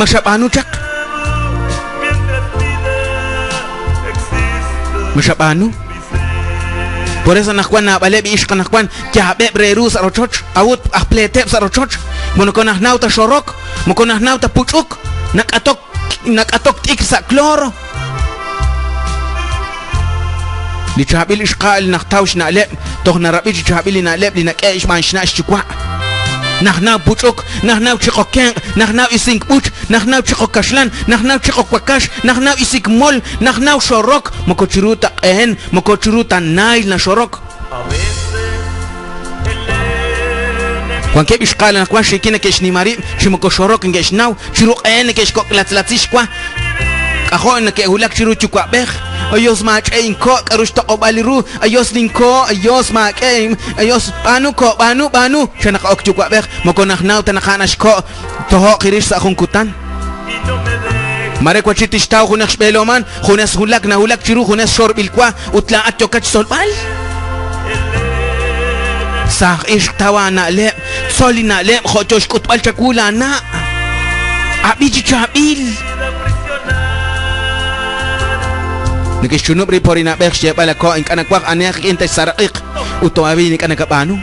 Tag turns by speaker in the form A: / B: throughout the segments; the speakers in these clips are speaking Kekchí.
A: Ma xab'aanu chaq? Ma xab'aanu? Por eso anaqwan naab'aleb' li ixq anaqwan yaab'eb' re ru sa' rochoch, a'ut aj pleeteb' sa' rochoch, moko najnaw ta xorok, moko najnaw ta puch'uk, nak'atok nak'atok t'ikr sa' cloro. Li chaab'il ixqa'al najtaw xna'leb' toj narab'i chi chaab'il li na'leb' li nak'e' xb'aan xna' xyuwa'. Najnaw puch'uk, najnaw chiqok kenq', najnaw isink b'uch, najnaw chiqok kaxlan, najnaw chiqok wakax, najnaw isik mol, najnaw xorok, moko chiru ta q'een, moko chiru ta naayl naxorok. Wankeb' ixqa'al anaqwan xiikil neke'xnima rib' chi moko xorok neke'xnaw, chiru q'een neke'xkok'latzlatzi xwa. K'ajo' neke'wulak chiru yuwa'b'ej. Ayos maach'e inko' k'aru xtoq'ob'al li ru. Ayos linko', ayos maak'e, ayos b'aanu ko', b'aanu, b'aanu. Chan naq ok yuwa'b'ej, moko najnaw ta naq a'an axko' tojo'q rix sa' jun kutan. Mare wachi tixtaw junaq xb'eeloman, junes wulak nawulak chiru junes xorb'il wa ut laa'at yookat xtzolb'al. Saaj ixq taw aana'leb', tzol li na'leb' jo' yo xk'utb'al chawu laana'. Ab'i chi chaab'il. Neke'xchunub' rib' porinab'ej xyeeb'al ako' ink'a' nawaj anihaq rik'in texsaraqiq ut todavía ink'a' nakab'aanu.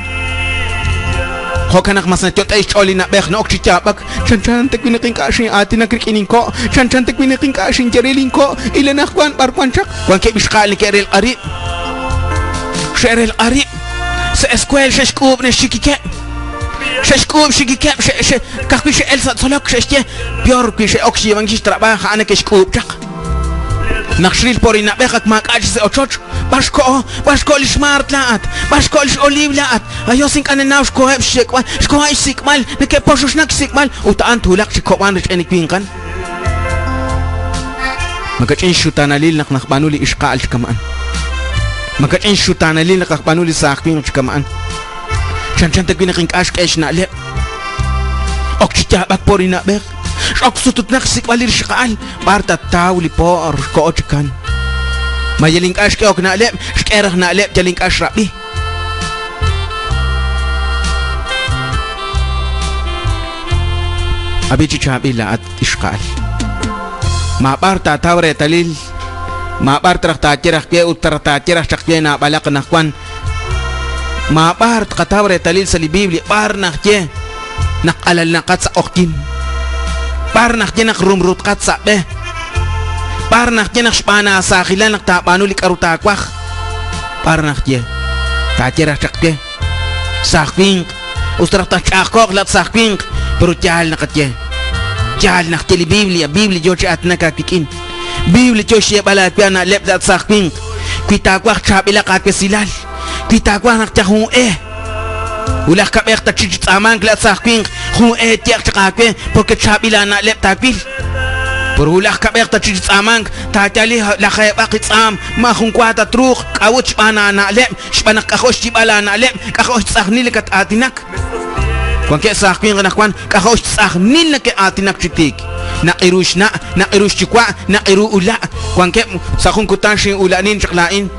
A: Jo'kan naq mas nayot'e xch'ool li na'b'ej na'ok chi yaab'ak, chanchan ta wi' naq ink'a' xin'aatinak rik'in inko', chanchan ta wi' naq ink'a' xinye re linko', il anaqwan b'ar wan chaq. Wankeb' ixqa'al neke'relq'a rib', xe'relq'a rib' sa' eskweel xe'xk'uub' xxikikeb', xe'xk'uub' xxikikeb' xe' ka'ajwi' xe'el sa' tzolok xe'xye peor wi xe'ok xyiib'ankil xtrab'aaj a'an neke'xk'uub' chaq. Naq xril porinab'ej ak maak'a' chik sa' ochoch, b'ar xkoho, b'ar xkoho lix Maart laa'at, b'ar xkoho lix Oliiw laa'at, ayos ink'a' ninnaw xkoheb' xxek'b'al, xkoheb' xsik'b'al, neke'poxoxnak xsik'b'al ut a'an twulaq chi kob'an rik'in li winqan. Makach'in xxutaanalil naq najb'aanu li ixqa'al chi kama'an. Makach'in xxutaanalil naq ajb'aanu li saaj winq chi kama'an. Chanchan ta wi' naq ink'a' xk'e xna'leb'. Ok chi yaab'ak porinab'ej, x'ok sututnaq xsik'b'al li rixqa'al, b'ar tattaw li po'r xkoho chikan. Ma yal ink'a' xk'ehok na'leb', xk'e raj na'leb' yal ink'a' xrab'i. Ab'i chi chaab'il laa'at ixqa'al. Maab'ar taataw reetalil, maab'ar traj taaye raj we ut traj taaye raj chaq we naab'alaq anaqwan. Maab'ar tqataw reetalil sa' li Biblia b'ar najye naq alalnaqat sa' q'oqyink. B'ar najye naq rumrutqat sa' b'e. B'ar najye naq xb'aan aasaajilal naq taab'aanu li k'aru taawaj. B'ar najye. Taaye raj chaq we. Saaj winq, us ta raj tatch'a'ajko'q laat saaj winq, pero yaal naqaye. Yaal najye li Biblia, Biblia yo chi aatinak aawik'in. Biblia yo xyeeb'al aawe aana'leb' laat saaj winq. Wi taawaj chaab'ilaq aawesilal, wi taawaj naq yal jun e, wulaj kab'ej tatxik chi tz'aamank laat saaj winq, jun e tye'q chaq aawe, porque chaab'il aana'leb' taawil. Pero wulaj kab'ej tatxik chi tz'aamank, taayali lajeeb'aq li tz'aam, maajun wa tatruuq, k'a'ut xb'aan aana'leb', xb'aan naq k'ajo' xyib'al aana'leb', k'ajo' xtz'ajnil li kat-aatinak. Wankeb' saaj winq anaqwan k'ajo' xtz'ajnil neke'aatinak chi tiik. Naq'iru xna', naq'iru xyuwa', naq'iru ula'. Wankeb' sa' jun kutan xin'ula'nin chaq laa'in.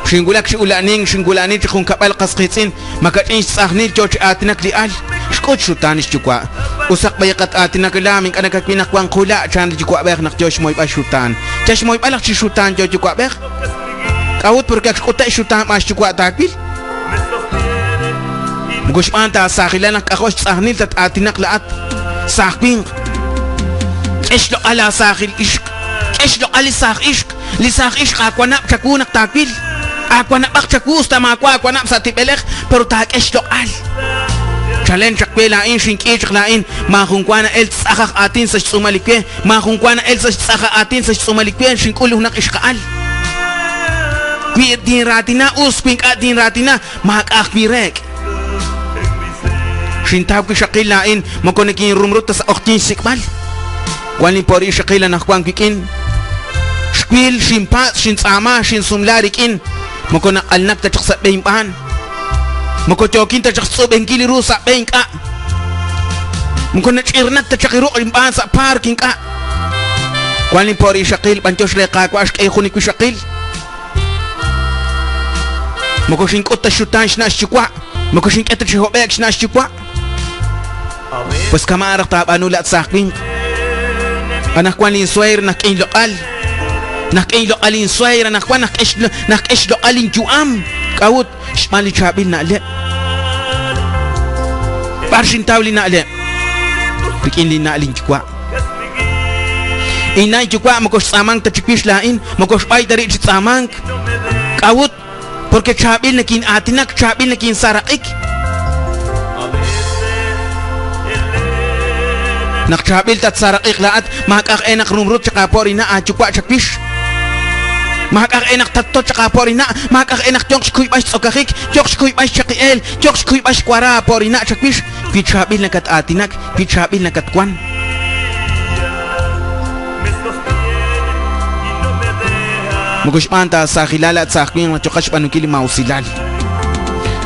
A: Xinwulak chi ula'nink, xinwula'ani chi junkab'al qas qiitz'in, makach'in xtz'ajnil yo chi aatinak li al, xk'ut xxutaan li xyuwa'. Usaq b'ayaq at-aatinak laam, ink'a' nakawil naq wank qula', chan li yuwa'b'ej naq yo xmoyb'al xxutaan. Yal xmoyb'al aj chi xutaan yo yuwa'b'ej? K'a'ut? Porque ak xk'ute' xxutaan b'aan xyuwa' taawil. Moko xb'aan ta aasaajilal naq k'ajo' xtz'ajnil tat-aatinaq laa'at, saaj winq. K'e xloq'al laasaajil ixq, k'e xloq'al li saaj ixq. Li saaj ixq aawanab' chawu naq taawil, aawanab'aq chawu us ta maawa' aawanab' sa' tib'elej, pero taak'e xloq'al. Chalen chaq we laa'in xink'i chaq laa'in, maajun wa na'el tz'aj aj aatin sa' xtz'uumal li we, maajun wa na'el sa' xtz'aj aatin sa' xtz'uumal li we, xink'ul junaq ixqa'al. Wi tinraatina us, wi ink'a' tinraatina, maak'a' ajwi' reek'. Xintaw wixaqil laa'in, moko nikinrumrut ta sa' q'oqyink xsik'b'al. Wan linpo'ri ixaqil anaqwan wik'in. Xwil, xinpatz', xintz'aama, xinsumla rik'in. Moko naq'alnak ta chaq sa' b'e inb'aan. Moko yookin ta chaq xtz'ub'enkil li ru sa' b'e ink'a'. Moko nach'irnak ta chaq li ruq' inb'aan sa' park ink'a'. Wan linpo'ri ixaqil, b'anyox re Qaawa' xk'e jun li wixaqil. Moko xink'ut ta xxutaan xna' xyuwa', moko xink'e ta chi hob'e'k xna' xyuwa'. Pues kama'an raj taab'aanu laa'at saaj winq. Anaqwan linsuegr nak'e inloq'al. Nak'e inloq'al linsuegr anaqwan nak'e nak'e xloq'al linyu'am. K'a'ut? Xb'aan li chaab'il na'leb'. B'ar xintaw li na'leb'? Rik'in linna' linyuwa'. Inna' inyuwa' moko xtz'aamank ta chiwix laa'in, moko xb'ay ta rib' chi tz'aamank. K'a'ut? Porque chaab'il nakin'aatinak, chaab'il nakinsaraq'ik. Naq chaab'il tatsaraq'iq laa'at, maak'a' aj e naq rumrut chaq aapo' rina' aayuwa' chawix. Maak'a' aj e naq tattot chaq aapo' rina', maak'a' aj e naq yooq xkuyb'al xtz'okajik, yooq xkuyb'al xchaqi'eel, yooq xkuyb'al xwara aapo' rina' chawix, wi chaab'il nakat-aatinak, wi chaab'il nakatwan. Moko xb'aan ta aasaajilal at saaj winq naq yooqat xb'aanunkil li maa'usilal.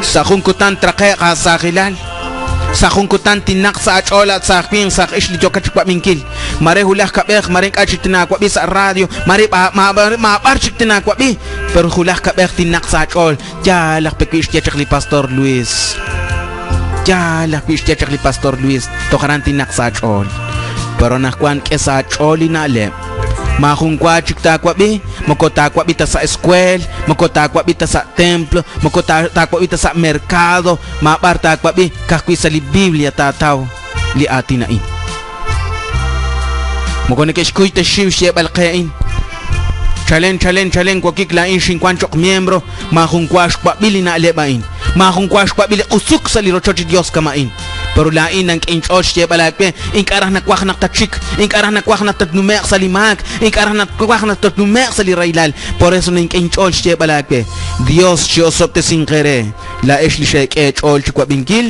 A: Sa' jun kutan traqe'q aasaajilal. Sa' jun kutan tinnaq sa' aach'ool at saaj winq saaj ix li yookat xwab'inkil. Mare hulaj kab'ej, mare ink'a' chik tinaawab'i sa' radio, mare maab'ar chik tinaawab'i, pero hulaj kab'ej tinnaq sa' aach'ool. Yaal aj pe wi' xye chaq li Pastor Luis. Yaal aj wi' xye chaq li Pastor Luis, toj aran tinnaq sa' aach'ool. Pero anaqwan k'e sa' aach'ool li na'leb'. Maajun wa chik taawab'i, moko taawab'i ta sa' eskuel, moko taawab'i ta sa' templo, moko taawab'i ta sa' mercado, maab'ar taawab'i, ka'ajwi' sa' li Biblia taataw li aatin a'in. Moko neke'xkuy ta xxiw xyeeb'al qe a'in. Chalen, chalen, chalen wokik laa'in xinwan cho'q miembro, maajun wa xwab'i li na'leb' a'in. Maajun wa xwab'i li q'usuk sa' li rochoch li Dios kama'in. Pero laa'in nank'e inch'ool xyeeb'al aawe, ink'a' raj nawaj naq tatxik, ink'a' raj nawaj naq tatnume'q sa' li maak, ink'a' raj nawaj naq tatnume'q sa' li rahilal. Por eso nink'e inch'ool xyeeb'al aawe, Dios chi'osob'tesinq eere, laa'ex li xeek'e eech'ool chi wab'inkil,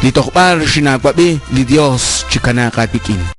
A: li toj b'ar xinaawab'i, li Dios chikanaaq aawik'in.